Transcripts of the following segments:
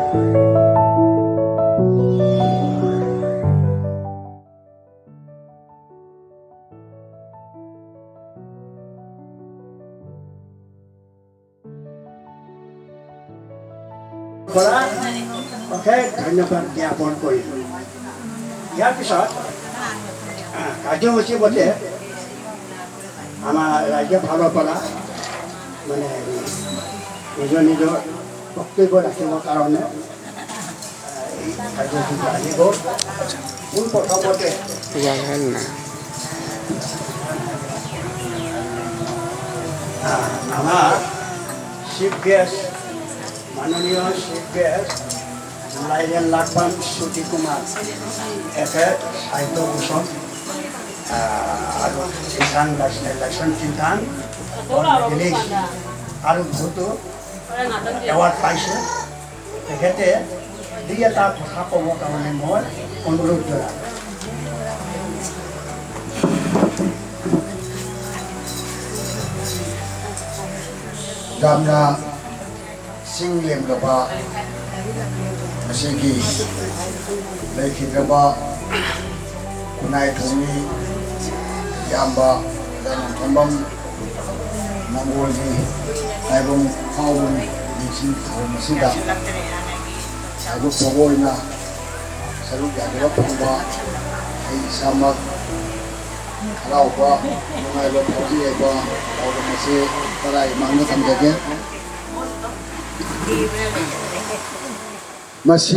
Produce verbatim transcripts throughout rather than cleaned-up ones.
পৰা অশেষ ধন্যবাদ জ্ঞাপন কৰিলোঁ। ইয়াৰ পিছত, আহ, কাৰ্যসূচী মতে আমাৰ ৰাইজৰ ফালৰ পৰা, মানে, হেৰি, নিজৰ নিজৰ বক্তব্য ৰাখিবৰ কাৰণে, আহ, এই কাৰ্যসূচীটো আহিব। পোনপ্ৰথমতে আমাৰ চিফ গেষ্ট, মাননীয় চিফ গেষ্ট লাইজেন লাকপাম চুটি কুমাৰ, একে সাহিত্য ভূষণ, আহ, আৰু চিন্তান, লেচন চিন্তান, আৰু বহুতো এৱাৰ্ড পাইছে। তেখেতে দুই এটা কথা ক'বৰ কাৰণে মই অনুৰোধ জনালোঁ। ꯌꯥꯝꯅ ꯆꯤꯡ ꯂꯦꯝꯂꯕ ꯑꯁꯤꯒꯤ ꯂꯩꯈꯤꯗ꯭ꯔꯕ ꯈꯨꯟꯅꯥꯏ ꯊꯣꯡꯃꯤ ꯏꯌꯥꯝꯕ ꯅꯣꯡꯊꯣꯝꯕꯝ ꯃꯪꯒꯣꯜꯒꯤ ꯇꯥꯏꯕꯪ ꯐꯥꯎꯕꯒꯤ ꯅꯤꯡꯁꯤꯡ ꯊꯧꯔꯝ ꯑꯁꯤꯗ ꯍꯧꯒꯠꯐꯕ ꯑꯣꯏꯅ ꯁꯔꯨꯛ ꯌꯥꯖꯕ ꯐꯪꯕ ꯑꯩ ꯏꯁꯥꯃꯛ ꯍꯔꯥꯎꯕ, ꯅꯨꯡꯉꯥꯏꯕ ꯐꯥꯎꯖꯩ ꯍꯥꯏꯕ ꯄꯥꯎꯗꯝ ꯑꯁꯤ ꯇꯔꯥꯒꯤ ꯃꯥꯡꯗ ꯊꯝꯖꯒꯦ꯫ ꯃꯁꯤ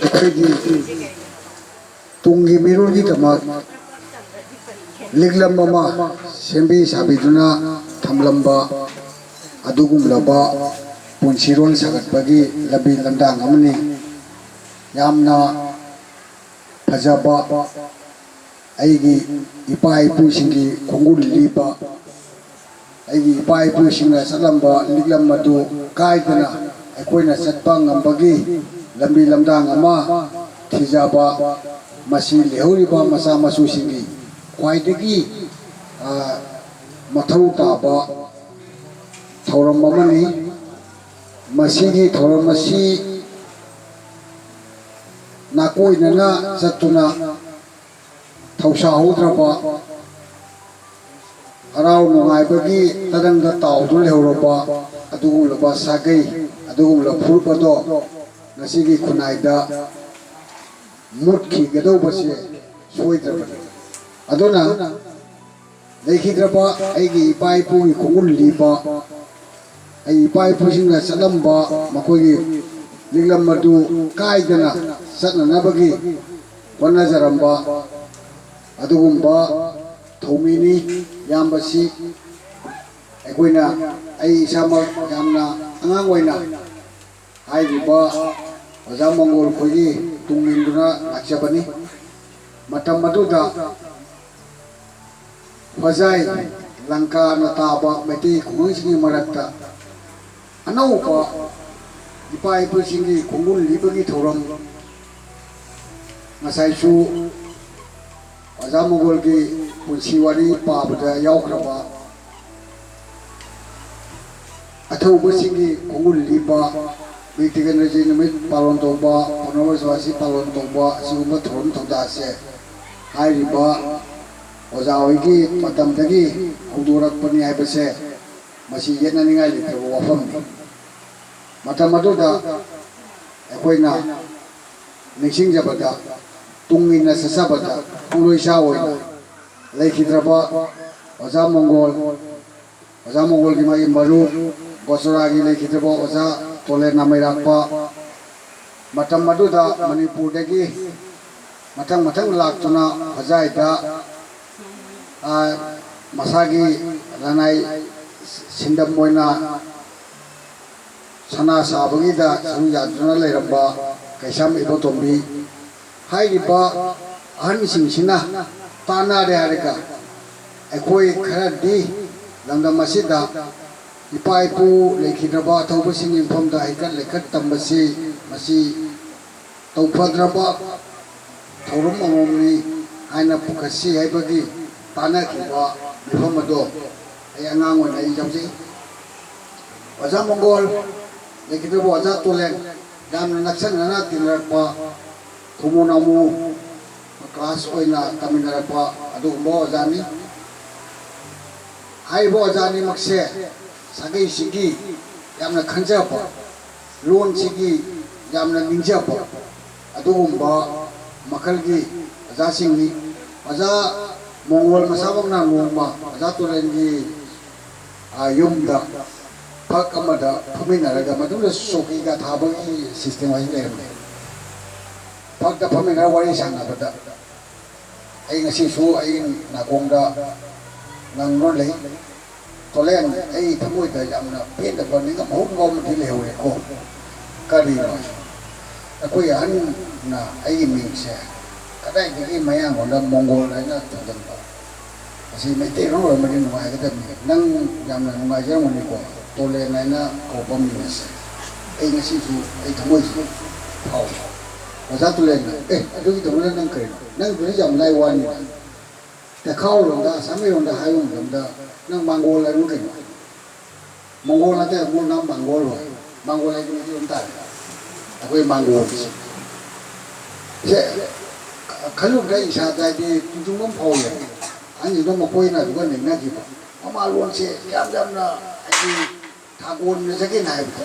ꯑꯩꯈꯣꯏꯒꯤ ꯇꯨꯡꯒꯤ ꯃꯤꯔꯣꯜꯒꯤꯗꯃꯛ ꯂꯤꯛꯂꯝ ꯑꯃ ꯁꯦꯝꯕꯤ ꯁꯥꯕꯤꯗꯨꯅ ꯊꯝꯂꯝꯕ ꯑꯗꯨꯒꯨꯝꯂꯕ ꯄꯨꯟꯁꯤꯔꯣꯜ ꯁꯥꯒꯠꯄꯒꯤ ꯂꯝꯕꯤ ꯂꯝꯗꯥꯡ ꯑꯃꯅꯤ꯫ ꯌꯥꯝꯅ ꯐꯖꯕ, ꯑꯩꯒꯤ ꯏꯄꯥ ꯏꯄꯨꯁꯤꯡꯒꯤ ꯈꯣꯡꯒꯨꯜ ꯂꯤꯕ, ꯑꯩꯒꯤ ꯏꯄꯥ ꯏꯄꯨꯁꯤꯡꯅ ꯆꯠꯂꯝꯕ ꯂꯤꯛꯂꯝ ꯑꯗꯨ ꯀꯥꯏꯗꯅ ꯑꯩꯈꯣꯏꯅ ꯆꯠꯄ ꯉꯝꯕꯒꯤ ꯂꯝꯕꯤ ꯂꯝꯗꯥꯡ ꯑꯃ ꯊꯤꯖꯕ, ꯃꯁꯤ ꯂꯩꯍꯧꯔꯤꯕ ꯃꯆꯥ ꯃꯁꯨꯁꯤꯡꯒꯤ ꯈ꯭ꯋꯥꯏꯗꯒꯤ, ꯑ, ꯃꯊꯧ ꯇꯥꯕ ꯊꯧꯔꯝ ꯑꯃꯅꯤ꯫ ꯃꯁꯤꯒꯤ ꯊꯧꯔꯝ ꯑꯁꯤ ꯅꯥꯀꯣꯏꯅꯅ ꯆꯠꯇꯨꯅ ꯊꯧꯁꯥꯍꯧꯗ꯭ꯔꯕ, ꯍꯔꯥꯎ ꯅꯨꯡꯉꯥꯏꯕꯒꯤ ꯇꯔꯪꯗ ꯇꯥꯎꯗꯨꯅ ꯂꯩꯍꯧꯔꯕ ꯑꯗꯨꯒꯨꯝꯂꯕ ꯁꯥꯒꯩ, ꯑꯗꯨꯒꯨꯝꯂꯕ ꯐꯨꯔꯨꯞ ꯑꯗꯣ ꯉꯁꯤꯒꯤ ꯈꯨꯟꯅꯥꯏꯗ ꯃꯨꯠꯈꯤꯒꯗꯧꯕꯁꯦ ꯁꯣꯏꯗ꯭ꯔꯕꯅꯤ꯫ ꯑꯗꯨꯅ ꯂꯩꯈꯤꯗ꯭ꯔꯕ ꯑꯩꯒꯤ ꯏꯄꯥ ꯏꯄꯨꯒꯤ ꯈꯣꯡꯒꯨꯜ ꯂꯤꯕ, ꯑꯩ ꯏꯄꯥ ꯏꯄꯨꯁꯤꯡꯅ ꯆꯠꯂꯝꯕ ꯃꯈꯣꯏꯒꯤ ꯂꯤꯛꯂꯝ ꯑꯗꯨ ꯀꯥꯏꯗꯅ ꯆꯠꯅꯅꯕꯒꯤ ꯍꯣꯠꯅꯖꯔꯝꯕ ꯑꯗꯨꯒꯨꯝꯕ ꯊꯧꯃꯤꯅꯤ꯫ ꯏꯌꯥꯝꯕꯁꯤ ꯑꯩꯈꯣꯏꯅ, ꯑꯩ ꯏꯁꯥꯃꯛ ꯌꯥꯝꯅ ꯑꯉꯥꯡ ꯑꯣꯏꯅ ꯍꯥꯏꯔꯤꯕ ꯑꯣꯖꯥ ꯃꯪꯒꯣꯜ ꯈꯣꯏꯒꯤ ꯇꯨꯡ ꯏꯟꯗꯨꯅ ꯂꯥꯛꯆꯕꯅꯤ꯫ ꯃꯇꯝ ꯑꯗꯨꯗ ꯍꯣꯖꯥꯏ ꯂꯪꯀꯥꯅ ꯇꯥꯕ ꯃꯩꯇꯩ ꯈꯨꯡꯒꯪꯁꯤꯡꯒꯤ ꯃꯔꯛꯇ ꯑꯅꯧꯕ ꯏꯄꯥ ꯏꯄꯨꯁꯤꯡꯒꯤ ꯈꯣꯡꯒꯨꯜ ꯂꯤꯕꯒꯤ ꯊꯧꯔꯝ, ꯉꯁꯥꯏꯁꯨ ꯑꯣꯖꯥ ꯃꯪꯒꯣꯜꯒꯤ ꯄꯨꯟꯁꯤ ꯋꯥꯔꯤ ꯄꯥꯕꯗ ꯌꯥꯎꯈ꯭ꯔꯕ ꯑꯊꯧꯕꯁꯤꯡꯒꯤ ꯈꯣꯡꯒꯨꯜ ꯂꯤꯕ, ꯕꯤꯔ ꯇꯤꯀꯦꯟꯗ꯭ꯔꯖꯤ ꯅꯨꯃꯤꯠ ꯄꯥꯂꯣꯟ ꯇꯧꯕ, ꯄꯨꯔꯅꯃꯥꯁꯤ ꯄꯥꯂꯣꯟ ꯇꯧꯕ, ꯑꯁꯤꯒꯨꯝꯕ ꯊꯧꯔꯝ ꯊꯧꯗꯥꯁꯦ ꯍꯥꯏꯔꯤꯕ ꯑꯣꯖꯥ ꯍꯣꯏꯒꯤ ꯃꯇꯝꯗꯒꯤ ꯍꯧꯗꯣꯔꯛꯄꯅꯤ ꯍꯥꯏꯕꯁꯦ ꯃꯁꯤ ꯌꯦꯠꯅꯅꯤꯡꯉꯥꯏ ꯂꯩꯇ꯭ꯔꯕ ꯋꯥꯐꯝꯅꯤ꯫ ꯃꯇꯝ ꯑꯗꯨꯗ ꯑꯩꯈꯣꯏꯅ ꯅꯤꯡꯁꯤꯡꯖꯕꯗ, ꯇꯨꯡ ꯏꯟꯅ ꯆꯠꯆꯕꯗ ꯈꯣꯡꯂꯣꯏ ꯁꯥ ꯑꯣꯏꯅ ꯂꯩꯈꯤꯗ꯭ꯔꯕ ꯑꯣꯖꯥ ꯃꯪꯒꯣꯜ, ꯑꯣꯖꯥ ꯃꯪꯒꯣꯜꯒꯤ ꯃꯥꯒꯤ ꯃꯔꯨꯞ, ꯒꯣꯆꯣꯔꯥꯒꯤ ꯂꯩꯈꯤꯗ꯭ꯔꯕ ꯑꯣꯖꯥ ꯇꯣꯂꯦꯟ ꯅꯥꯃꯩꯔꯥꯛꯄ, ꯃꯇꯝ ꯑꯗꯨꯗ ꯃꯅꯤꯄꯨꯔꯗꯒꯤ ꯃꯊꯪ ꯃꯊꯪ ꯂꯥꯛꯇꯨꯅ ꯍꯣꯖꯥꯏꯗ, ꯑ, ꯃꯁꯥꯒꯤ ꯂꯅꯥꯏ ꯁꯤꯟꯗꯝ ꯑꯣꯏꯅ ꯁꯅꯥ ꯁꯥꯕꯒꯤꯗ ꯁꯔꯨꯛ ꯌꯥꯗꯨꯅ ꯂꯩꯔꯝꯕ ꯀꯩꯁꯥꯝ ꯏꯕꯣꯇꯣꯝꯕꯤ ꯍꯥꯏꯔꯤꯕ ꯑꯍꯟꯁꯤꯡꯁꯤꯅ ꯇꯥꯟꯅꯔꯦ ꯍꯥꯏꯔꯒ, ꯑꯩꯈꯣꯏ ꯈꯔꯗꯤ ꯂꯝꯗꯝ ꯑꯁꯤꯗ ꯏꯄꯥ ꯏꯄꯨ ꯂꯩꯈꯤꯗ꯭ꯔꯕ ꯑꯊꯧꯕꯁꯤꯡꯒꯤ ꯃꯐꯝꯗ ꯍꯩꯀꯠ ꯂꯩꯀꯠ ꯇꯝꯕꯁꯤ, ꯃꯁꯤ ꯇꯧꯐꯗ꯭ꯔꯕ ꯊꯧꯔꯝ ꯑꯃꯃꯝꯅꯤ ꯍꯥꯏꯅ ꯄꯨꯈꯠꯁꯤ ꯍꯥꯏꯕꯒꯤ ꯇꯥꯟꯅꯈꯤꯕ ꯃꯤꯐꯝ ꯑꯗꯣ ꯑꯩ ꯑꯉꯥꯡ ꯑꯣꯏꯅ ꯑꯩ ꯌꯥꯎꯖꯩ꯫ ꯑꯣꯖꯥ ꯃꯪꯒꯣꯜ, ꯂꯩꯈꯤꯗ꯭ꯔꯕ ꯑꯣꯖꯥ ꯇꯣꯂꯦꯟ, ꯌꯥꯝꯅ ꯅꯛꯁꯟꯅꯅ ꯇꯤꯟꯅꯔꯛꯄ, ꯈꯨꯃꯨ ꯅꯥꯃꯨ ꯀ꯭ꯂꯥꯁ ꯑꯣꯏꯅ ꯇꯝꯃꯤꯟꯅꯔꯛꯄ ꯑꯗꯨꯒꯨꯝꯕ ꯑꯣꯖꯥꯅꯤ꯫ ꯍꯥꯏꯔꯤꯕ ꯑꯣꯖꯥ ꯑꯅꯤꯃꯛꯁꯦ ꯁꯥꯒꯩꯁꯤꯒꯤ ꯌꯥꯝꯅ ꯈꯟꯖꯕ, ꯂꯣꯟꯁꯤꯒꯤ ꯌꯥꯝꯅ ꯅꯤꯡꯖꯕ ꯑꯗꯨꯒꯨꯝꯕ ꯃꯈꯜꯒꯤ ꯑꯣꯖꯥꯁꯤꯡꯅꯤ꯫ ꯑꯣꯖꯥ ꯃꯣꯡꯒꯣꯜ ꯃꯁꯥꯃꯛꯅ ꯅꯣꯡꯃ ꯑꯣꯖꯥ ꯇꯣꯂꯦꯟꯒꯤ, ꯑ, ꯌꯨꯝꯗ ꯐꯛ ꯑꯃꯗ ꯐꯝꯃꯤꯟꯅꯔꯒ, ꯃꯇꯨꯡꯗ ꯆꯧꯀꯤꯒ ꯊꯥꯕꯒꯤ ꯁꯤꯁꯇꯦꯝ ꯑꯁꯤ ꯂꯩꯔꯝꯗꯦ꯫ ꯐꯛꯇ ꯐꯝꯃꯤꯟꯅꯔ ꯋꯥꯔꯤ ꯁꯥꯟꯅꯕꯗ ꯑꯩ ꯉꯁꯤꯁꯨ ꯑꯩꯒꯤ ꯅꯥꯀꯣꯡꯗ ꯉꯪꯗꯨꯅ ꯂꯩ꯫ "ꯇꯣꯂꯦꯟ, ꯑꯩ ꯊꯃꯣꯏꯗ ꯌꯥꯝꯅ ꯄꯦꯟꯗꯕ ꯅꯤꯡꯉꯝ ꯍꯧꯔꯝꯕ ꯑꯃꯗꯤ ꯂꯩꯍꯧꯔꯦꯀꯣ꯫ ꯀꯔꯤꯅꯣ? ꯑꯩꯈꯣꯏ ꯑꯍꯟꯅ ꯑꯩꯒꯤ ꯃꯤꯡꯁꯦ ꯀꯗꯥꯏꯗꯒꯤ ꯃꯌꯥꯡꯂꯣꯟꯗ ꯃꯣꯡꯒꯣꯜ ꯍꯥꯏꯅ ꯊꯣꯟꯖꯟꯕ? ꯑꯁꯤ ꯃꯩꯇꯩꯂꯣꯟ ꯑꯣꯏꯔꯝꯃꯗꯤ ꯅꯨꯡꯉꯥꯏꯒꯗꯕꯅꯤ꯫ ꯅꯪ ꯌꯥꯝꯅ ꯅꯨꯡꯉꯥꯏꯖꯔꯝꯒꯅꯤꯀꯣ, ꯇꯣꯂꯦꯟ ꯍꯥꯏꯅ ꯀꯧꯕ ꯃꯤꯡ ꯑꯁꯦ꯫ ꯑꯩ ꯉꯁꯤꯁꯨ ꯑꯩ ꯊꯃꯣꯏꯁꯤ ꯐꯥꯎꯏ꯫" ꯑꯣꯖꯥ ꯇꯣꯂꯦꯟꯅ, "ꯑꯦ, ꯑꯗꯨꯒꯤꯗꯃꯛꯇ ꯅꯪ ꯀꯔꯤꯅꯣ? ꯅꯪꯗꯨꯗꯤ ꯌꯥꯝ ꯂꯥꯏ ꯋꯥꯅꯤ꯫" ꯆꯈꯥꯎꯔꯣꯝꯗ, ꯑꯁꯥꯝ ꯃꯩꯔꯣꯟꯗ ꯍꯥꯏꯕ ꯃꯇꯝꯗ, "ꯅꯪ ꯃꯥꯡꯒꯣꯜ ꯍꯥꯏꯕ ꯀꯩꯅꯣ?" ꯃꯪꯒꯣꯜ ꯅꯠꯇꯦ, ꯑꯃꯨꯛꯅ ꯃꯥꯡꯒꯣꯜ ꯑꯣꯏ꯫ ꯃꯥꯡꯒꯣꯜ ꯍꯥꯏꯗꯤ ꯃꯩꯇꯩꯂꯣꯟ ꯇꯥꯔꯦ꯫ ꯑꯩꯈꯣꯏ ꯃꯥꯡꯒꯣꯜꯁꯦ꯫ ꯁꯦ, ꯈꯜꯂꯨꯕꯗ ꯏꯁꯥꯗ ꯍꯥꯏꯗꯤ ꯇꯨꯖꯨꯡꯕ ꯑꯃ ꯐꯥꯎꯋꯦ꯫ ꯑꯍꯟꯁꯤꯡꯗꯣ ꯃꯈꯣꯏꯅ ꯑꯗꯨꯒ ꯅꯩꯅꯈꯤꯕ꯫ ꯃꯃꯥꯂꯣꯟꯁꯦ ꯌꯥꯝ ꯌꯥꯝꯅ ꯍꯥꯏꯗꯤ ꯊꯥꯒꯣꯟꯅꯖꯒꯦꯅ ꯍꯥꯏꯕꯗꯣ꯫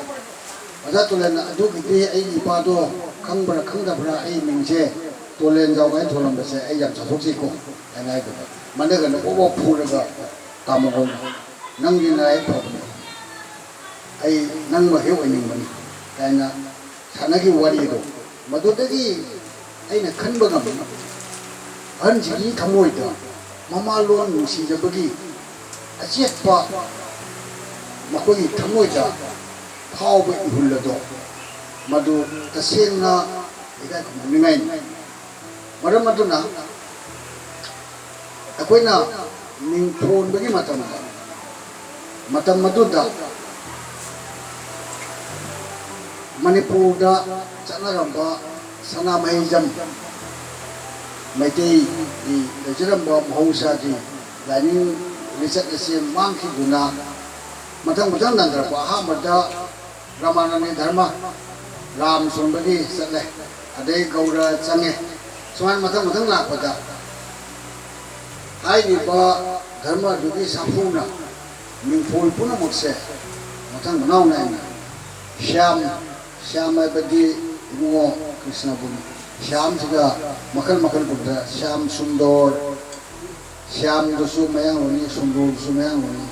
ꯑꯣꯖꯥ ꯇꯣꯂꯦꯟꯅ ꯑꯗꯨꯒꯤꯗꯤ ꯑꯩꯒꯤ ꯏꯄꯥꯗꯣ ꯈꯪꯕ꯭ꯔꯥ ꯈꯪꯗꯕ꯭ꯔꯥ, ꯑꯩ ꯃꯤꯡꯁꯦ ꯇꯣꯂꯦꯟ ꯖꯥꯎ ꯀꯥꯏꯅ ꯊꯣꯜꯂꯝꯕꯁꯦ ꯑꯩ ꯌꯥꯝ ꯆꯥꯎꯊꯣꯛꯆꯩꯀꯣ ꯍꯥꯏꯅ ꯍꯥꯏꯕꯗꯣ꯫ ꯃꯅꯒꯅ ꯄꯣꯛ ꯄꯣꯛ ꯐꯨꯔꯒ ꯇꯥꯃꯣ ꯍꯣꯏꯅ ꯅꯪꯗꯤ ꯅꯔꯥꯏꯕꯛ ꯐꯕꯅꯤ, ꯑꯩ ꯅꯪ ꯃꯍꯩ ꯑꯣꯏꯅꯤꯡꯕꯅꯤ ꯀꯥꯏꯅ ꯁꯥꯟꯅꯈꯤꯕ ꯋꯥꯔꯤꯗꯣ, ꯃꯗꯨꯗꯒꯤ ꯑꯩꯅ ꯈꯟꯕ ꯉꯝꯃꯤ, ꯑꯍꯟꯁꯤꯒꯤ ꯊꯃꯣꯏꯗ ꯃꯃꯥꯂꯣꯟ ꯅꯨꯡꯁꯤꯖꯕꯒꯤ ꯑꯆꯦꯠꯄ ꯃꯈꯣꯏꯒꯤ ꯊꯃꯣꯏꯗ ꯐꯥꯎꯕ ꯏꯍꯨꯜ ꯑꯗꯣ, ꯃꯗꯨ ꯇꯁꯦꯡꯅ ꯏꯀꯥꯏ ꯈꯨꯝꯅꯅꯤꯡꯉꯥꯏꯅꯤ꯫ ꯃꯔꯝ ꯑꯗꯨꯅ ꯑꯩꯈꯣꯏꯅ ꯃꯤꯡ ꯊꯣꯟꯕꯒꯤ ꯃꯇꯝꯗ, ꯃꯇꯝ ꯑꯗꯨꯗ ꯃꯅꯤꯄꯨꯔꯗ ꯆꯠꯅꯔꯝꯕ ꯁꯅꯥꯃꯍꯤꯖꯝ, ꯃꯩꯇꯩꯒꯤ ꯂꯩꯖꯔꯝꯕ ꯃꯍꯧꯁꯥꯒꯤ ꯂꯥꯏꯅꯤꯡ ꯂꯤꯆꯠ ꯑꯁꯤ ꯃꯥꯡꯈꯤꯗꯨꯅ, ꯃꯊꯪ ꯃꯊꯪ ꯅꯥꯏꯔꯛꯄ, ꯑꯍꯥꯟꯕꯗ ꯔꯥꯃꯥꯅꯟꯗꯤ ꯙꯔꯃ, ꯔꯥꯝ ꯁꯣꯟꯕꯒꯤ ꯆꯠꯂꯦ, ꯑꯗꯩ ꯒꯧꯔ ꯆꯪꯉꯦ꯫ ꯁꯨꯃꯥꯏꯅ ꯃꯊꯪ ꯃꯊꯪ ꯂꯥꯛꯄꯗ ꯍꯥꯏꯔꯤꯕ ꯙꯔꯃꯗꯨꯒꯤ ꯁꯥꯐꯨꯅ ꯃꯤꯡꯊꯣꯜ ꯄꯨꯝꯅꯃꯛꯁꯦ ꯃꯊꯪ ꯃꯅꯥꯎ ꯅꯥꯏꯅ ꯁ꯭ꯌꯥꯝ, ꯁ꯭ꯌꯥꯝ ꯍꯥꯏꯕꯗꯤ ꯏꯕꯨꯡꯉꯣ ꯀ꯭ꯔꯤꯁꯅꯕꯨꯅꯤ꯫ ꯁ꯭ꯌꯥꯝꯁꯤꯗ ꯃꯈꯜ ꯃꯈꯜ ꯄꯨꯊꯣꯛꯑꯦ꯫ ꯁ꯭ꯌꯥꯝ ꯁꯨꯟꯗꯣꯔ, ꯁ꯭ꯌꯥꯝꯗꯨꯁꯨ ꯃꯌꯥꯡꯂꯣꯟꯅꯤ, ꯁꯨꯟꯗꯣꯔꯗꯨꯁꯨ ꯃꯌꯥꯡꯂꯣꯟꯅꯤ꯫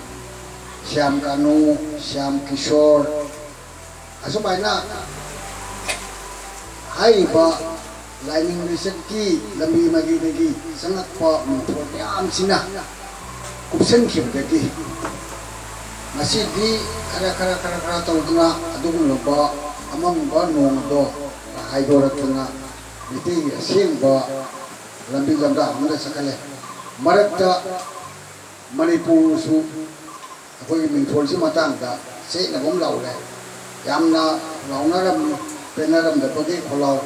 ꯁ꯭ꯌꯥꯝ ꯀꯥꯅꯨ, ꯁ꯭ꯌꯥꯝ ꯀꯤꯁꯣꯔ, ꯑꯁꯨꯃꯥꯏꯅ ꯍꯥꯏꯔꯤꯕ ꯂꯥꯏꯅꯤꯡ ꯂꯤꯆꯠꯀꯤ ꯂꯝꯕꯤ ꯃꯥꯏꯀꯩꯗꯒꯤ ꯆꯪꯂꯛꯄ ꯃꯤꯡꯊꯣꯜ ꯃꯌꯥꯝꯁꯤꯅ ꯀꯨꯞꯁꯟꯈꯤꯕꯗꯒꯤ ꯉꯁꯤꯗꯤ ꯈꯔ ꯈꯔ ꯈꯔ ꯈꯔ ꯇꯧꯗꯨꯅ ꯑꯗꯨꯒꯨꯝꯂꯕ ꯑꯃꯝꯕ ꯅꯣꯡ ꯑꯗꯣ ꯍꯥꯏꯗꯣꯔꯛꯇꯅ ꯃꯩꯇꯩꯒꯤ ꯑꯁꯦꯡꯕ ꯂꯝꯕꯤ ꯂꯝꯗꯥꯡ ꯑꯃꯗ ꯆꯠꯈꯠꯂꯦ꯫ ꯃꯔꯛꯇ ꯃꯅꯤꯄꯨꯔꯁꯨ ꯑꯩꯈꯣꯏꯒꯤ ꯃꯤꯡꯊꯣꯜꯁꯤ ꯃꯇꯥꯡꯗ ꯆꯌꯦꯠꯅꯕ ꯑꯃ ꯂꯥꯎꯔꯦ꯫ ꯌꯥꯝꯅ ꯂꯥꯎꯅꯔꯝꯃꯤ, ꯄꯦꯟꯅꯔꯝꯗꯕꯒꯤ ꯈꯣꯜꯂꯥꯎ,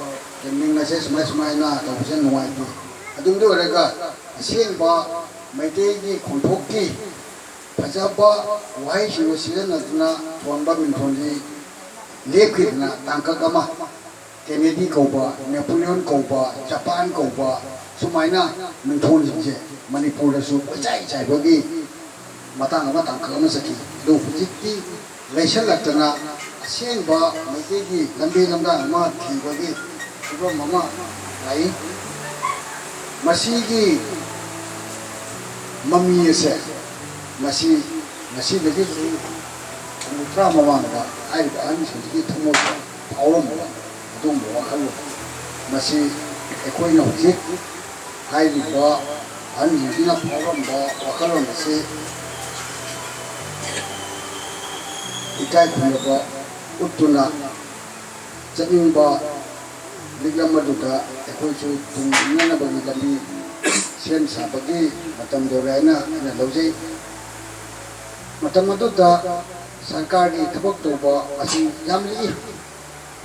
ꯃꯤꯡ ꯑꯁꯦ ꯁꯨꯃꯥꯏ ꯁꯨꯃꯥꯏꯅ ꯇꯧꯕꯁꯦ ꯅꯨꯡꯉꯥꯏꯇꯦ꯫ ꯑꯗꯨꯝꯗꯤ ꯑꯣꯏꯔꯒ ꯑꯁꯦꯡꯕ ꯃꯩꯇꯩꯒꯤ ꯈꯣꯟꯊꯣꯛꯀꯤ ꯐꯖꯕ ꯋꯥꯍꯩꯁꯤꯡꯗꯨ ꯁꯤꯖꯤꯟꯅꯗꯨꯅ ꯊꯣꯟꯕ ꯃꯤꯡꯊꯣꯜꯁꯤ ꯂꯦꯞꯈꯤꯗꯅ ꯇꯥꯡꯀꯛ ꯑꯃ ꯀꯦꯅꯦꯗꯤ ꯀꯧꯕ, ꯅꯦꯄꯣꯂꯤꯌꯟ ꯀꯧꯕ, ꯖꯄꯥꯟ ꯀꯧꯕ, ꯁꯨꯃꯥꯏꯅ ꯃꯤꯡꯊꯣꯜꯁꯤꯡꯁꯦ ꯃꯅꯤꯄꯨꯔꯗꯁꯨ ꯀꯣꯏꯆꯥꯏ ꯆꯥꯏꯕꯒꯤ ꯃꯇꯥꯡ ꯑꯃ ꯇꯥꯡꯀꯛ ꯑꯃ ꯆꯠꯈꯤ꯫ ꯑꯗꯨ ꯍꯧꯖꯤꯛꯇꯤ ꯂꯩꯁꯜꯂꯛꯇꯅ ꯑꯁꯦꯡꯕ ꯃꯩꯇꯩꯒꯤ ꯂꯝꯕꯤ ꯂꯝꯗꯥꯡ ꯑꯃ ꯊꯤꯕꯒꯤ ꯐꯤꯕꯝ ꯑꯃ ꯂꯥꯛꯏ꯫ ꯃꯁꯤꯒꯤ ꯃꯃꯤ ꯑꯁꯦ ꯃꯁꯤ ꯉꯁꯤꯗꯒꯤ ꯆꯍꯤ ꯍꯨꯝꯐꯨꯇꯔꯥ ꯃꯃꯥꯡꯗ ꯍꯥꯏꯔꯤꯕ ꯑꯍꯟꯁꯤꯡꯁꯤꯒꯤ ꯊꯃꯣꯏꯗ ꯐꯥꯎꯔꯝꯕ ꯑꯗꯨꯒꯨꯝꯕ ꯋꯥꯈꯜꯂꯣꯟ꯫ ꯃꯁꯤ ꯑꯩꯈꯣꯏꯅ ꯍꯧꯖꯤꯛ ꯍꯥꯏꯔꯤꯕ ꯑꯍꯟꯁꯤꯡꯁꯤꯅ ꯐꯥꯎꯔꯝꯕ ꯋꯥꯈꯜꯂꯣꯟ ꯑꯁꯤ ꯏꯀꯥꯏ ꯈꯨꯝꯅꯕ ꯎꯠꯇꯨꯅ ꯆꯠꯅꯤꯡꯕ ꯂꯤꯛꯂꯝ ꯑꯗꯨꯗ ꯑꯩꯈꯣꯏꯁꯨ ꯇꯨꯡ ꯏꯟꯅꯅꯕꯒꯤ ꯂꯝꯕꯤ ꯁꯦꯝ ꯁꯥꯕꯒꯤ ꯃꯇꯝ ꯌꯧꯔꯦ ꯍꯥꯏꯅ ꯑꯩꯅ ꯂꯧꯖꯩ꯫ ꯃꯇꯝ ꯑꯗꯨꯗ ꯁꯔꯀꯥꯔꯒꯤ ꯊꯕꯛ ꯇꯧꯕ ꯃꯁꯤꯡ ꯌꯥꯝ ꯂꯤꯛꯏ꯫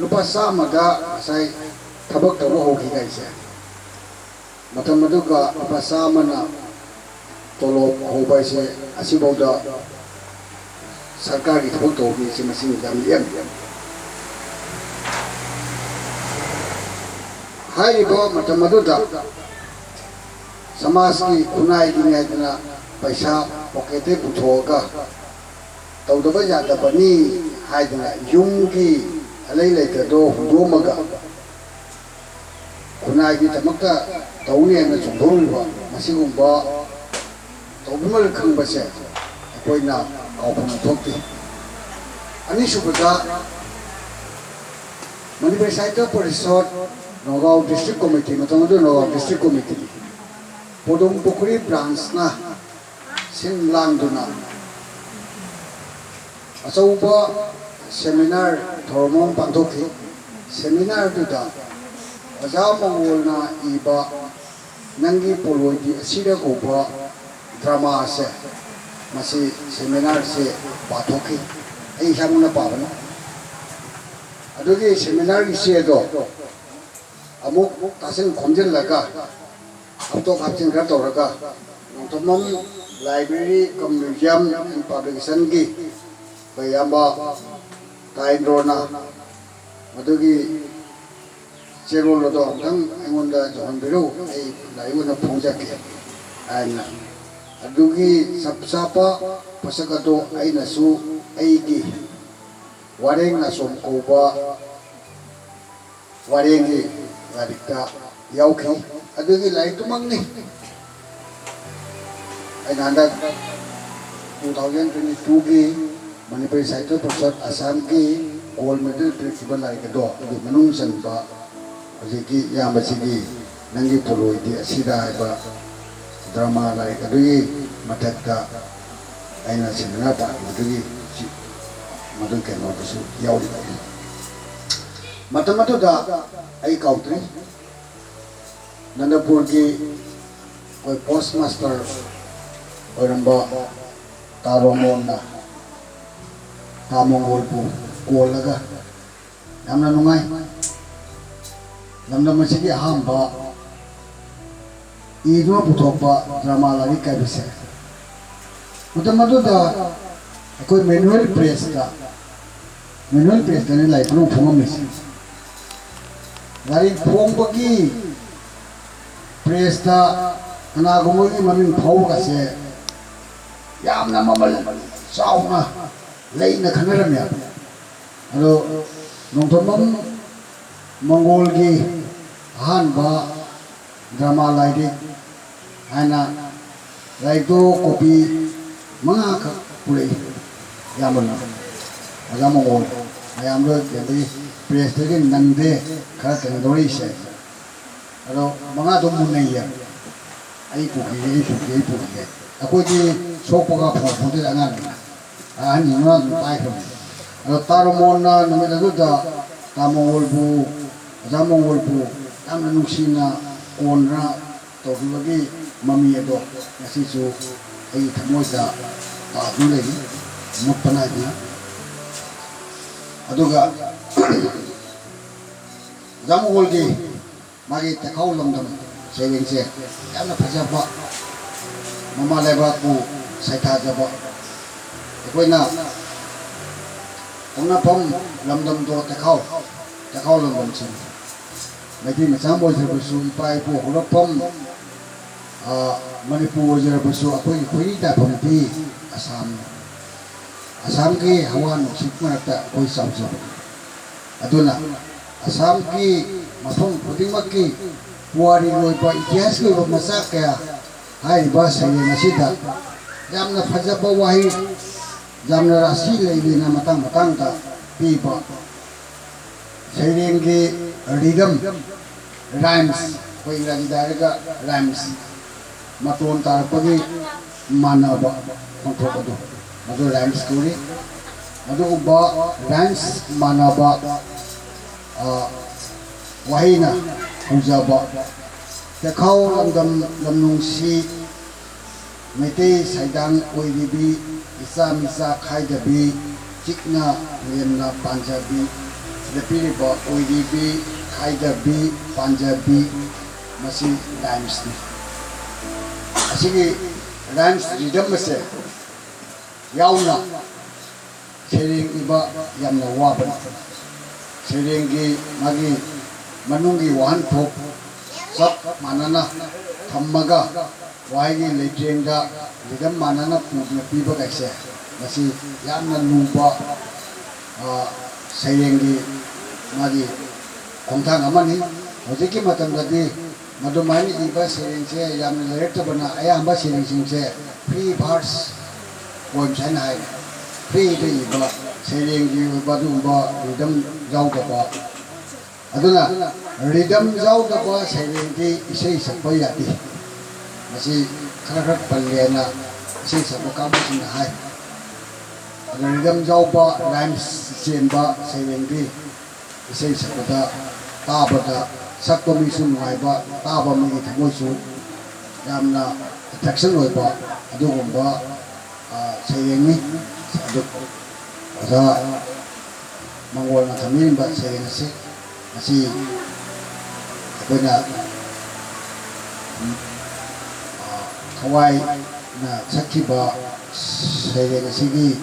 ꯂꯨꯄꯥ ꯆꯥꯝꯃꯗ ꯉꯁꯥꯏ ꯊꯕꯛ ꯇꯧꯕ ꯍꯧꯈꯤꯒꯥꯏꯁꯦ꯫ ꯃꯇꯝ ꯑꯗꯨꯒ ꯂꯨꯄꯥ ꯆꯥꯝꯃꯅ ꯇꯣꯂꯣꯞ ꯍꯧꯕ ꯍꯥꯏꯁꯦ ꯑꯁꯤꯐꯥꯎꯗ ꯁꯔꯀꯥꯔꯒꯤ ꯊꯕꯛ ꯇꯧꯕ ꯃꯤꯁꯦ ꯃꯁꯤꯡ ꯌꯥꯝ ꯅꯦꯝꯃꯤ꯫ ꯍꯥꯏꯔꯤꯕ ꯃꯇꯝ ꯑꯗꯨꯗ ꯁꯃꯥꯖꯀꯤ ꯈꯨꯟꯅꯥꯏꯒꯤꯅꯤ ꯍꯥꯏꯗꯅ ꯄꯩꯁꯥ ꯄꯣꯀꯦꯠꯇꯒꯤ ꯄꯨꯊꯣꯛꯑꯒ ꯇꯧꯗꯕ ꯌꯥꯗꯕꯅꯤ ꯍꯥꯏꯗꯅ ꯌꯨꯝꯒꯤ ꯑꯂꯩ ꯂꯩꯇꯗꯣ ꯍꯨꯟꯗꯣꯛꯑꯝꯃꯒ ꯈꯨꯟꯅꯥꯏꯒꯤꯗꯃꯛꯇ ꯇꯧꯅꯤ ꯍꯥꯏꯅ ꯆꯣꯡꯊꯣꯛꯂꯤꯕ ꯃꯁꯤꯒꯨꯝꯕ ꯇꯧꯕꯤꯃꯜ ꯈꯪꯕꯁꯦ ꯑꯩꯈꯣꯏꯅ ꯀꯥꯎꯐꯝ ꯊꯣꯛꯇꯦ꯫ ꯑꯅꯤꯁꯨꯕꯗ, ꯃꯅꯤꯄꯨꯔ ꯁꯥꯍꯤꯇ꯭ꯌ ꯄꯔꯤꯁꯠ ꯅꯒꯥꯎ ꯗꯤꯁꯇ꯭ꯔꯤꯛ ꯀꯣꯃꯤꯇꯤ, ꯃꯇꯝ ꯑꯗꯨ ꯅꯒꯥꯎ ꯗꯤꯁꯇ꯭ꯔꯤꯛ ꯀꯣꯃꯤꯇꯤ, ꯄꯣꯗꯨꯝ ꯄꯨꯈ꯭ꯔꯤ ꯕ꯭ꯔꯥꯟꯁꯅ ꯁꯤꯟ ꯂꯥꯡꯗꯨꯅ ꯑꯆꯧꯕ ꯁꯦꯃꯤꯅꯥꯔ ꯊꯧꯔꯝ ꯑꯃ ꯄꯥꯡꯊꯣꯛꯈꯤ꯫ ꯁꯦꯃꯤꯅꯥꯔꯗꯨꯗ ꯑꯣꯖꯥ ꯃꯪꯒꯣꯜꯅ ꯏꯕ ꯅꯪꯒꯤ ꯄꯣꯂꯣꯏꯗꯤ ꯑꯁꯤꯗ ꯀꯧꯕ ꯗ꯭ꯔꯃꯥꯁꯦ, ꯃꯁꯤ ꯁꯦꯃꯤꯅꯥꯔꯁꯦ ꯄꯥꯊꯣꯛꯈꯤ꯫ ꯑꯩ ꯏꯁꯥꯃꯛꯅ ꯄꯥꯕꯅꯤ꯫ ꯑꯗꯨꯒꯤ ꯁꯦꯃꯤꯅꯥꯔꯒꯤ ꯆꯦꯗꯣ ꯑꯃꯨꯛ ꯇꯥꯁꯤꯟ ꯈꯣꯝꯖꯤꯜꯂꯒ ꯍꯥꯞꯇꯣꯛ ꯍꯥꯞꯆꯤꯟ ꯈꯔ ꯇꯧꯔꯒ Nongthombam library cum museum and ꯄꯕ꯭ꯂꯤꯀꯦꯁꯟꯒꯤ ꯑꯩꯈꯣꯏ ꯏꯌꯥꯝꯕ ꯇꯥꯏꯟꯗ꯭ꯔꯣꯅ ꯃꯗꯨꯒꯤ ꯆꯦꯔꯣꯜ ꯑꯗꯣ ꯑꯃꯨꯛꯇꯪ ꯑꯩꯉꯣꯟꯗ ꯌꯧꯍꯟꯕꯤꯔꯛꯎ, ꯑꯩ ꯂꯥꯏꯔꯤꯛ ꯑꯣꯏꯅ ꯐꯣꯡꯖꯒꯦ ꯍꯥꯏꯅ꯫ ꯑꯗꯨꯒꯤ ꯆꯞ ꯆꯥꯕ ꯄꯣꯠꯁꯛ ꯑꯗꯣ ꯑꯩꯅꯁꯨ ꯑꯩꯒꯤ ꯋꯥꯔꯦꯡ ꯅꯥꯆꯣꯝ ꯀꯧꯕ ꯋꯥꯔꯦꯡꯒꯤ ꯂꯥꯏꯔꯤꯛꯇ ꯌꯥꯎꯈꯤ꯫ ꯑꯗꯨꯒꯤ ꯂꯥꯏꯔꯤꯛꯇꯨꯃꯛꯅꯤ ꯑꯩꯅ ꯍꯟꯗꯛ two thousand twenty twoꯒꯤ ꯃꯅꯤꯄꯨꯔꯤ ꯁꯥꯍꯤꯇ꯭ꯌ ꯄꯔꯤꯁꯠ ꯑꯁꯥꯝꯒꯤ ꯒꯣꯜ ꯃꯦꯗꯜ ꯄꯤꯔꯛꯈꯤꯕ ꯂꯥꯏꯔꯤꯛ ꯑꯗꯣ ꯑꯗꯨꯒꯤ ꯃꯅꯨꯡ ꯆꯟꯕ ꯍꯧꯖꯤꯛꯀꯤ ꯏꯌꯥꯝꯕꯁꯤꯒꯤ ꯅꯪꯒꯤ ꯄꯣꯂꯣꯏꯗꯤ ꯑꯁꯤꯗ ꯍꯥꯏꯕ ꯗ꯭ꯔꯃꯥ ꯂꯥꯏꯔꯤꯛ ꯑꯗꯨꯒꯤ ꯃꯊꯛꯇ ꯑꯩꯅ ꯁꯦꯃꯤꯅꯥꯔ ꯄꯥꯡꯈꯤꯕꯗꯨꯒꯤ ꯁꯤ ꯃꯗꯨ ꯀꯩꯅꯣꯗꯨꯁꯨ ꯌꯥꯎꯔꯤꯕꯅꯤ꯫ ꯃꯇꯝ ꯑꯗꯨꯗ ꯑꯩ ꯀꯥꯎꯗ꯭ꯔꯤ, ꯅꯟꯗꯄꯨꯔꯒꯤ ꯑꯩꯈꯣꯏ ꯄꯣꯁ ꯃꯥꯁꯇꯔ ꯑꯣꯏꯔꯝꯕ ꯇꯥ ꯔꯣꯃꯣꯟꯅ ꯇꯥ ꯃꯪꯒꯣꯜꯕꯨ ꯀꯣꯜꯂꯒ ꯌꯥꯝꯅ ꯅꯨꯡꯉꯥꯏ꯫ ꯂꯝꯗꯝ ꯑꯁꯤꯒꯤ ꯑꯍꯥꯟꯕ ꯏꯗꯨꯅ ꯄꯨꯊꯣꯛꯄ ꯗ꯭ꯔꯃꯥ ꯂꯥꯏꯔꯤꯛ ꯍꯥꯏꯕꯁꯦ꯫ ꯃꯇꯝ ꯑꯗꯨꯗ ꯑꯩꯈꯣꯏ ꯃꯦꯅꯨꯋꯦꯜ ꯄ꯭ꯔꯦꯁꯇ, ꯃꯦꯅꯨꯋꯦꯜ ꯄ꯭ꯔꯦꯁꯇꯅꯤ ꯂꯥꯏꯔꯤꯛ ꯄꯨꯡꯐꯣꯡ ꯐꯣꯡꯉꯝꯃꯤꯁꯦ꯫ ꯂꯥꯏꯔꯤꯛ ꯐꯣꯡꯕꯒꯤ ꯄ꯭ꯔꯦꯁꯇ ꯀꯅꯥꯒꯨꯝꯕꯒꯤ ꯃꯃꯤꯡ ꯐꯥꯎꯕꯒꯁꯦ ꯌꯥꯝꯅ ꯃꯃꯜ ꯆꯥꯎꯅ ꯂꯩꯅ ꯈꯟꯅꯔꯝꯃꯦ꯫ ꯑꯗꯣ ꯅꯣꯡꯊꯣꯝꯕꯝ ꯃꯪꯒꯣꯜꯒꯤ ꯑꯍꯥꯟꯕ ꯗ꯭ꯔꯃꯥ ꯂꯥꯏꯔꯤꯛ ꯍꯥꯏꯅ ꯂꯥꯏꯔꯤꯛꯇꯣ ꯀꯣꯄꯤ ꯃꯉꯥꯈꯛ ꯄꯨꯔꯛꯏ꯫ ꯌꯥꯝꯕꯅ ꯑꯣꯖꯥ ꯃꯪꯒꯣꯜ ꯃꯌꯥꯝꯗꯣ ꯑꯗꯒꯤ ꯄ꯭ꯔꯦꯁꯇꯒꯤ ꯅꯪꯗꯦ ꯈꯔ ꯀꯩꯅꯣ ꯇꯧꯔꯛꯏꯁꯦ꯫ ꯑꯗꯣ ꯃꯉꯥꯗꯣ ꯃꯨꯟꯅꯩꯌꯦ꯫ ꯑꯩ ꯄꯨꯈꯤꯒꯦ, ꯑꯩ ꯄꯨꯈꯤꯒꯦ, ꯑꯩ ꯄꯨꯈꯤꯒꯦ꯫ ꯑꯩꯈꯣꯏꯗꯤ ꯁꯣꯛꯄꯒ ꯐꯪꯄꯣꯟꯇꯦꯗ ꯑꯉꯥꯡꯅꯤꯅ꯫ ꯑꯍꯟꯁꯤꯡꯗꯨꯅ ꯑꯗꯨꯝ ꯄꯥꯏꯈ꯭ꯔꯕꯅꯤ꯫ ꯑꯗꯣ ꯇꯥ ꯔꯣꯃꯣꯟꯅ ꯅꯨꯃꯤꯠ ꯑꯗꯨꯗ ꯇꯥ ꯃꯪꯒꯣꯜꯕꯨ, ꯑꯣꯖꯥ ꯃꯪꯒꯣꯜꯕꯨ ꯌꯥꯝꯅ ꯅꯨꯡꯁꯤꯅ ꯀꯣꯟꯅ ꯇꯧꯈꯤꯕꯒꯤ ꯃꯃꯤ ꯑꯗꯣ ꯉꯁꯤꯁꯨ ꯑꯩꯒꯤ ꯊꯃꯣꯏꯗ ꯇꯥꯗꯨꯅ ꯂꯩꯔꯤ, ꯃꯨꯠꯄ ꯅꯥꯏꯗꯅ꯫ ꯑꯗꯨꯒ ꯑꯣꯖꯥ ꯃꯪꯒꯣꯜꯒꯤ ꯃꯥꯒꯤ ꯇꯦꯈꯥꯎ ꯂꯝꯗꯝ ꯁꯩꯔꯦꯡꯁꯦ ꯌꯥꯝꯅ ꯐꯖꯕ, ꯃꯃꯥ ꯂꯩꯕꯥꯛꯄꯨ ꯁꯩꯊꯥꯖꯕ꯫ ꯑꯩꯈꯣꯏꯅ ꯄꯣꯛꯅꯐꯝ ꯂꯝꯗꯝꯗꯣ ꯇꯦꯈꯥꯎ, ꯇꯦꯈꯥꯎ ꯂꯝꯗꯝꯁꯤꯡ꯫ ꯃꯩꯇꯩ ꯃꯆꯥ ꯑꯃ ꯑꯣꯏꯖꯔꯕꯁꯨ, ꯏꯄꯥ ꯏꯄꯨ ꯍꯧꯔꯛꯐꯝ, ꯑ, ꯃꯅꯤꯄꯨꯔ ꯑꯣꯏꯖꯔꯕꯁꯨ, ꯑꯩꯈꯣꯏꯒꯤ ꯈꯣꯏꯔꯤ ꯇꯥꯐꯝꯗꯤ ꯑꯁꯥꯝꯅꯤ꯫ ꯑꯁꯥꯝꯒꯤ ꯍꯋꯥ ꯅꯨꯡꯁꯤꯠ ꯃꯔꯛꯇ ꯑꯩꯈꯣꯏ ꯆꯥꯎꯖꯕꯅꯤ꯫ ꯑꯗꯨꯅ ꯑꯁꯥꯝꯒꯤ ꯃꯐꯝ ꯈꯨꯗꯤꯡꯃꯛꯀꯤ ꯄꯨꯋꯥꯔꯤꯒꯤ ꯑꯣꯏꯕ, ꯏꯇꯤꯍꯥꯁꯀꯤ ꯑꯣꯏꯕ ꯃꯆꯥꯛ ꯀꯌꯥ ꯍꯥꯏꯔꯤꯕ ꯁꯩꯔꯦꯡ ꯑꯁꯤꯗ ꯌꯥꯝꯅ ꯐꯖꯕ ꯋꯥꯍꯩ, ꯌꯥꯝꯅ ꯔꯥꯁꯤ ꯂꯩꯔꯦꯅ ꯃꯇꯥꯡ ꯃꯇꯥꯡꯗ ꯄꯤꯕ꯫ ꯁꯩꯔꯦꯡꯒꯤ ꯔꯤꯗꯝ, ꯔꯥꯏꯝꯁ, ꯑꯩꯈꯣꯏ ꯏꯪꯒ꯭ꯔꯥꯖꯤꯗ ꯍꯥꯏꯔꯒ ꯔꯥꯏꯝꯁ, ꯃꯇꯣꯟ ꯇꯥꯔꯛꯄꯒꯤ ꯃꯥꯟꯅꯕ ꯈꯣꯟꯊꯣꯛ ꯑꯗꯨ, ꯃꯗꯨ ꯔꯥꯏꯝꯁ ꯀꯧꯏ꯫ ꯑꯗꯨꯒꯨꯝꯕ ꯔꯥꯏꯝꯁ ꯃꯥꯟꯅꯕ, ꯑ, ꯋꯥꯍꯩꯅ ꯍꯧꯖꯕ ꯆꯦꯈꯥꯎ ꯂꯝꯗꯝ ꯂꯝꯅꯨꯡꯁꯤ ꯃꯩꯇꯩ ꯁꯩꯗꯥꯡ ꯑꯣꯏꯔꯤꯕꯤ ꯏꯆꯥ ꯃꯤꯆꯥ ꯈꯥꯏꯗꯕꯤ ꯆꯤꯛꯅ ꯂꯦꯝꯅ ꯄꯥꯟꯖꯕꯤ ꯁꯤꯗ ꯄꯤꯔꯤꯕ ꯑꯣꯏꯔꯤꯕꯤ ꯈꯥꯏꯗꯕꯤ ꯄꯥꯟꯖꯕꯤ ꯃꯁꯤ ꯔꯥꯏꯝꯁꯅꯤ꯫ ꯑꯁꯤꯒꯤ ꯔꯥꯏꯝꯁ ꯔꯤꯗꯝ ꯑꯁꯦ ꯌꯥꯎꯅ ꯁꯩꯔꯦꯡ ꯏꯕ ꯌꯥꯝꯅ ꯋꯥꯕꯅꯤ꯫ ꯁꯩꯔꯦꯡꯒꯤ ꯃꯥꯒꯤ ꯃꯅꯨꯡꯒꯤ ꯋꯥꯍꯟꯊꯣꯛ ꯆꯞ ꯃꯥꯟꯅꯅ ꯊꯝꯃꯒ ꯋꯥꯍꯩꯒꯤ ꯂꯩꯇꯦꯡꯗ ꯔꯤꯗꯝ ꯃꯥꯟꯅꯅ ꯄꯨꯗꯨꯅ ꯄꯤꯕꯒꯥꯏꯁꯦ, ꯃꯁꯤ ꯌꯥꯝꯅ ꯂꯨꯕ, ꯑ, ꯁꯩꯔꯦꯡꯒꯤ ꯃꯥꯒꯤ ꯈꯣꯡꯊꯥꯡ ꯑꯃꯅꯤ꯫ ꯍꯧꯖꯤꯛꯀꯤ ꯃꯇꯝꯗꯗꯤ ꯃꯗꯨꯃꯥꯏꯅ ꯏꯕ ꯁꯩꯔꯦꯡꯁꯦ ꯌꯥꯝꯅ ꯂꯩꯔꯛꯇꯕꯅ, ꯑꯌꯥꯝꯕ ꯁꯩꯔꯦꯡꯁꯤꯡꯁꯦ free verse poems ꯍꯥꯏꯅ ꯍꯥꯏ꯫ Freeꯗ ꯏꯕ, ꯁꯩꯔꯦꯡꯒꯤ ꯑꯣꯏꯕ ꯑꯗꯨꯒꯨꯝꯕ rhythm ꯌꯥꯎꯗꯕ꯫ ꯑꯗꯨꯅ rhythm ꯌꯥꯎꯗꯕ ꯁꯩꯔꯦꯡꯗꯤ ꯏꯁꯩ ꯁꯛꯄ ꯌꯥꯗꯦ꯫ ꯃꯁꯤ ꯈꯔ ꯈꯔ ꯄꯜꯂꯦꯅ ꯏꯁꯩ ꯁꯛꯄ ꯀꯥꯡꯕꯨꯁꯤꯡꯅ ꯍꯥꯏ꯫ ꯑꯗꯨꯅ rhythm ꯌꯥꯎꯕ, rhymes ꯆꯦꯟꯕ ꯁꯩꯔꯦꯡꯗꯤ ꯏꯁꯩ ꯁꯛꯄꯗ, ꯇꯥꯕꯗ, ꯁꯛꯄ ꯃꯤꯁꯨ ꯅꯨꯡꯉꯥꯏꯕ, ꯇꯥꯕ ꯃꯤꯒꯤ ꯊꯃꯣꯏꯁꯨ ꯌꯥꯝꯅ attraction ꯑꯣꯏꯕ ꯑꯗꯨꯒꯨꯝꯕ, ꯑ, ꯁꯩꯔꯦꯡꯅꯤ꯫ ꯑꯗꯨ ꯑꯣꯖꯥ ꯃꯪꯒꯣꯜꯅ ꯊꯝꯕꯤꯔꯝꯕ ꯁꯩꯔꯦꯡ ꯑꯁꯤ, ꯃꯁꯤ ꯑꯩꯈꯣꯏꯅ, ꯎꯝ, ꯑ, ꯊꯋꯥꯏꯅ ꯁꯛꯈꯤꯕ ꯁꯩꯔꯦꯡ ꯑꯁꯤꯒꯤ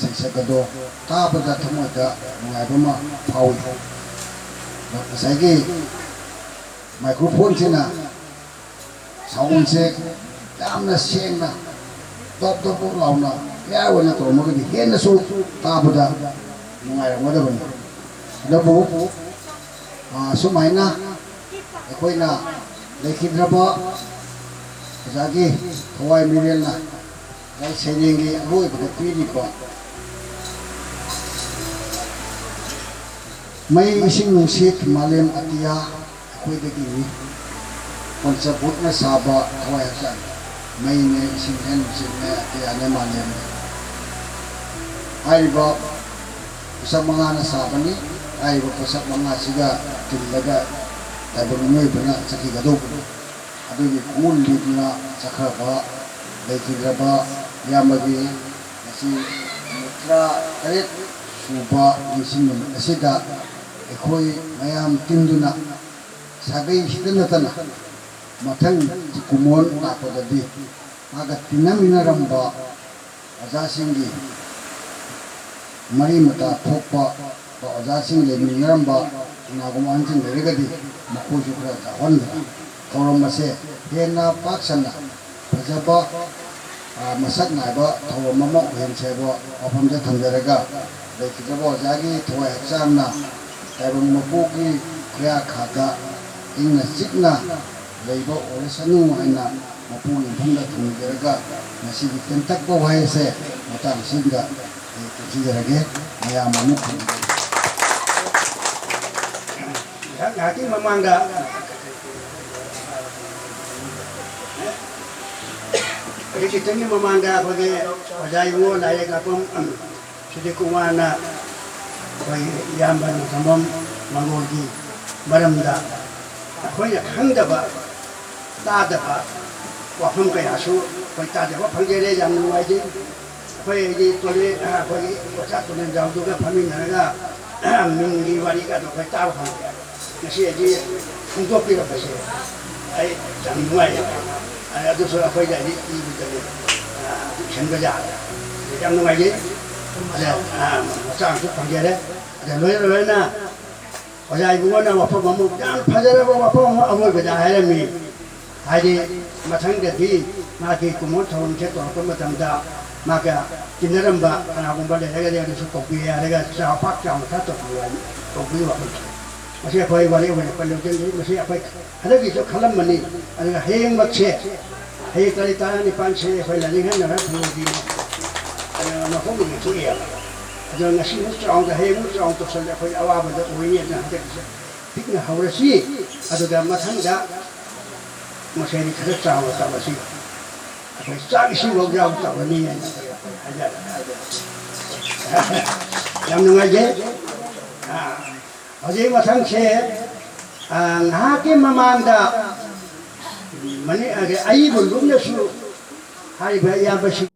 ꯁꯩꯁꯛ ꯑꯗꯣ ꯇꯥꯕꯗ ꯊꯃꯣꯏꯗ ꯅꯨꯡꯉꯥꯏꯕ ꯑꯃ ꯐꯥꯎꯏ꯫ ꯑꯗꯣ ꯉꯁꯥꯏꯒꯤ microphoneꯁꯤꯅ soundꯁꯦ ꯌꯥꯝꯅ ꯁꯦꯡꯅ, ꯇꯣꯞ ꯇꯣꯞ ꯇꯣꯞ ꯂꯥꯎꯅ clear ꯑꯣꯏꯅ ꯇꯧꯔꯝꯃꯒꯗꯤ ꯍꯦꯟꯅꯁꯨ ꯇꯥꯕꯗ ꯅꯨꯡꯉꯥꯏꯔꯝꯒꯗꯕꯅꯤ꯫ ꯑꯗꯨꯕꯨ, ꯑ, ꯁꯨꯃꯥꯏꯅ ꯑꯩꯈꯣꯏꯅ ꯂꯩꯈꯤꯗ꯭ꯔꯕ ꯑꯣꯖꯥꯒꯤ ꯊꯋꯥꯏ ꯃꯤꯔꯦꯜꯅ ꯁꯩꯔꯦꯡꯒꯤ ꯑꯔꯣꯏꯕꯗ ꯄꯤꯔꯤꯕ ꯃꯩ, ꯏꯁꯤꯡ, ꯅꯨꯡꯁꯤꯠ, ꯃꯥꯂꯦꯝ ꯑꯇꯤꯌꯥ ꯑꯩꯈꯣꯏꯗꯒꯤꯅꯤ꯫ ꯄꯟꯆꯚꯨꯠꯅ ꯁꯥꯕ ꯊꯋꯥꯏ ꯍꯛꯆꯥꯡ, ꯃꯩꯅꯦ, ꯏꯁꯤꯡꯅꯦ, ꯅꯨꯡꯁꯤꯠꯅꯦ, ꯑꯇꯤꯌꯥꯅꯦ, ꯃꯥꯂꯦꯝꯅꯦ꯫ ꯍꯥꯏꯔꯤꯕ ꯄꯣꯠꯁꯛ ꯃꯉꯥꯅ ꯁꯥꯕꯅꯤ꯫ ꯍꯥꯏꯔꯤꯕ ꯄꯣꯠꯁꯛ ꯃꯉꯥꯁꯤꯒ ꯇꯤꯜꯂꯒ ꯇꯥꯏꯕꯪ ꯃꯤꯑꯣꯏꯕꯅ ꯆꯠꯈꯤꯒꯗꯧꯕꯅꯤ꯫ ꯑꯗꯨꯒꯤ ꯈꯣꯡꯒꯨꯜ ꯂꯤꯗꯨꯅ ꯆꯠꯈ꯭ꯔꯕ, ꯂꯩꯈꯤꯗ꯭ꯔꯕ ꯏꯌꯥꯝꯕꯒꯤ ꯉꯁꯤ ꯅꯨꯃꯤꯠ ꯇꯔꯥꯇꯔꯦꯠ ꯁꯨꯕ ꯅꯤꯡꯁꯤꯡ ꯅꯨꯃꯤꯠ ꯑꯁꯤꯗ ꯑꯩꯈꯣꯏ ꯃꯌꯥꯝ ꯇꯤꯟꯗꯨꯅ ꯁꯥꯒꯩꯁꯤꯗ ꯅꯠꯇꯅ ꯃꯊꯪ ꯀꯨꯃꯣꯟ ꯂꯥꯛꯄꯗꯗꯤ ꯃꯥꯒ ꯇꯤꯟꯅꯃꯤꯟꯅꯔꯝꯕ ꯑꯣꯖꯥꯁꯤꯡꯒꯤ ꯃꯔꯤ ꯃꯇꯥ ꯊꯣꯛꯄ ꯑꯣꯖꯥꯁꯤꯡ ꯂꯩꯃꯤꯟꯅꯔꯝꯕ ꯀꯅꯥꯒꯨꯝꯕ ꯑꯍꯟꯁꯤꯡ ꯂꯩꯔꯒꯗꯤ ꯃꯈꯣꯏꯁꯨ ꯈꯔ ꯌꯥꯎꯍꯟꯗꯅ ꯊꯧꯔꯝ ꯑꯁꯦ ꯍꯦꯟꯅ ꯄꯥꯛ ꯁꯟꯅ ꯐꯖꯕ, ꯑ, ꯃꯁꯛ ꯅꯥꯏꯕ ꯊꯧꯔꯝ ꯑꯃ ꯑꯣꯏꯍꯟꯁꯦ ꯍꯥꯏꯕ ꯋꯥꯐꯝꯁꯦ ꯊꯝꯖꯔꯒ, ꯂꯩꯈꯤꯗ꯭ꯔꯕ ꯑꯣꯖꯥꯒꯤ ꯊꯋꯥꯏ ꯍꯛꯆꯥꯡꯅ ꯇꯥꯏꯕꯪ ꯃꯄꯨꯒꯤ ꯈꯨꯌꯥꯈꯥꯗ ꯏꯪꯅ ꯆꯤꯛꯅ ꯂꯩꯕ ꯑꯣꯏꯔꯁꯅꯨ ꯍꯥꯏꯅ ꯃꯄꯨꯒꯤ ꯃꯐꯝꯗ ꯊꯝꯖꯔꯒ, ꯉꯁꯤꯒꯤ ꯇꯦꯟꯇꯛꯄ ꯋꯥꯍꯩ ꯑꯁꯦ ꯃꯇꯥꯡ ꯑꯁꯤꯗ ꯑꯩ ꯇꯦꯟꯁꯤꯟꯖꯔꯒꯦ꯫ ꯃꯌꯥꯝ ꯑꯃꯨꯛ ꯈꯨꯔꯨꯝꯖꯔꯤ꯫ ꯉꯥꯏꯍꯥꯛ ꯉꯥꯏꯍꯥꯛꯀꯤ ꯃꯃꯥꯡꯗ, ꯍꯧꯖꯤꯛ ꯈꯤꯇꯪꯒꯤ ꯃꯃꯥꯡꯗ ꯑꯩꯈꯣꯏꯒꯤ ꯑꯣꯖꯥ ꯏꯕꯨꯡꯉꯣ ꯂꯥꯏꯔꯤꯛ ꯀꯥꯞꯐꯝ ꯁꯤꯗꯤ ꯀꯨꯃꯥꯔꯅ ꯑꯩꯈꯣꯏ ꯏꯌꯥꯝꯕ ꯅꯣꯡꯊꯣꯝꯕꯝ ꯃꯪꯒꯣꯜꯒꯤ ꯃꯔꯝꯗ ꯑꯩꯈꯣꯏꯅ ꯈꯪꯗꯕ, ꯇꯥꯗꯕ ꯋꯥꯐꯝ ꯀꯌꯥꯁꯨ ꯑꯩꯈꯣꯏ ꯇꯥꯖꯕ ꯐꯪꯖꯔꯦ꯫ ꯌꯥꯝ ꯅꯨꯡꯉꯥꯏꯖꯩ꯫ ꯑꯩꯈꯣꯏ ꯍꯥꯏꯗꯤ ꯇꯣꯂꯦ-, ꯑꯩꯈꯣꯏꯒꯤ ꯑꯣꯖꯥ ꯇꯣꯂꯦꯟꯖꯥꯎꯗꯨꯒ ꯐꯝꯃꯤꯟꯅꯔꯒ ꯃꯤꯡꯒꯤ ꯋꯥꯔꯤꯒꯗꯣ ꯑꯩꯈꯣꯏ ꯇꯥꯕ ꯐꯪꯗꯦ꯫ ꯉꯁꯤ ꯑꯁꯤ ꯐꯣꯡꯗꯣꯛꯄꯤꯔꯛꯄꯁꯦ ꯑꯩ ꯌꯥꯝ ꯅꯨꯡꯉꯥꯏꯌꯦ꯫ ꯑꯗꯨꯁꯨ ꯑꯩꯈꯣꯏꯗ ꯍꯥꯏꯗꯤ ꯏꯕꯗꯅꯦ, ꯑ, ꯏꯁꯟꯕ ꯌꯥꯔꯦ꯫ ꯌꯥꯝ ꯅꯨꯡꯉꯥꯏꯖꯩ꯫ ꯑꯗ, ꯑ, ꯃꯆꯥ ꯑꯃꯁꯨ ꯐꯪꯖꯔꯦ꯫ ꯑꯗ ꯂꯣꯏꯅ ꯂꯣꯏꯅ ꯑꯣꯖꯥ ꯏꯕꯨꯡꯉꯣꯅ ꯋꯥꯐꯝ ꯑꯃ, ꯌꯥꯝ ꯐꯖꯔꯕ ꯋꯥꯐꯝ ꯑꯃ ꯑꯔꯣꯏꯕꯗ ꯍꯥꯏꯔꯝꯃꯤ꯫ ꯍꯥꯏꯗꯤ, ꯃꯊꯪꯗꯗꯤ ꯃꯥꯒꯤ ꯀꯨꯝꯑꯣꯟ ꯊꯧꯔꯝꯁꯦ ꯇꯧꯔꯛꯄ ꯃꯇꯝꯗ ꯃꯥꯒ ꯇꯤꯟꯅꯔꯝꯕ ꯀꯅꯥꯒꯨꯝꯕ ꯂꯩꯔꯒꯗꯤ ꯑꯗꯨꯁꯨ ꯀꯧꯕꯤꯌꯨ ꯍꯥꯏꯔꯒ ꯆꯥꯎ-, ꯄꯥꯛ ꯆꯥꯎꯅ ꯈꯔ ꯇꯧꯕꯤꯌꯨ ꯍꯥꯏꯅ ꯀꯧꯕꯒꯤ ꯋꯥꯐꯝꯁꯦ꯫ ꯃꯁꯤ ꯑꯩꯈꯣꯏ ꯋꯥꯔꯦꯞ ꯑꯣꯏꯅ ꯑꯩꯈꯣꯏ ꯂꯧꯖꯅꯤꯡꯏ꯫ ꯃꯁꯤ ꯑꯩꯈꯣꯏ ꯍꯟꯗꯛꯀꯤꯁꯨ ꯈꯜꯂꯝꯕꯅꯤ꯫ ꯑꯗꯨꯒ ꯍꯌꯦꯡꯃꯛꯁꯦ, ꯍꯌꯦꯡ ꯇꯥꯔꯤꯛ ꯇꯔꯥꯅꯤꯄꯥꯟꯁꯦ ꯑꯩꯈꯣꯏ ꯂꯥꯏꯅꯤꯡꯍꯟꯅꯔ ꯊꯣꯛꯑꯗꯤ, ꯑꯗꯨꯅ ꯃꯐꯝ ꯑꯃ ꯊꯣꯛꯑꯦꯕ꯫ ꯑꯗꯣ ꯉꯁꯤꯃꯨꯛ ꯆꯥꯎꯅ, ꯍꯌꯦꯡꯃꯨꯛ ꯆꯥꯎꯅ ꯇꯧꯁꯜꯂꯦ, ꯑꯩꯈꯣꯏ ꯑꯋꯥꯕꯗ ꯑꯣꯏꯅꯤ꯫ ꯑꯗꯨꯅ ꯍꯟꯗꯛꯀꯤꯁꯦ ꯄꯤꯛꯅ ꯍꯧꯔꯁꯤ꯫ ꯑꯗꯨꯒ ꯃꯊꯪꯗ ꯃꯁꯤꯗꯤ ꯈꯔ ꯆꯥꯎꯅ ꯇꯧꯔꯁꯤ꯫ ꯑꯩꯈꯣꯏ ꯆꯥꯛ ꯏꯁꯤꯡꯐꯥꯎ ꯌꯥꯎꯅ ꯇꯧꯔꯅꯤ ꯍꯥꯏꯅ ꯑꯩꯈꯣꯏ ꯍꯥꯏꯖꯔꯦ꯫ ꯌꯥꯝ ꯅꯨꯡꯉꯥꯏꯖꯩ꯫ ꯑꯥ, ꯍꯧꯖꯤꯛ ꯃꯊꯪꯁꯦ, ꯑꯥ, ꯉꯥꯏꯍꯥꯛꯀꯤ ꯃꯃꯥꯡꯗ ꯃꯅꯤ-, ꯑꯏꯕ ꯂꯨꯞꯅꯁꯨ ꯍꯥꯏꯔꯤꯕ ꯏꯌꯥꯝꯕꯁꯤꯡ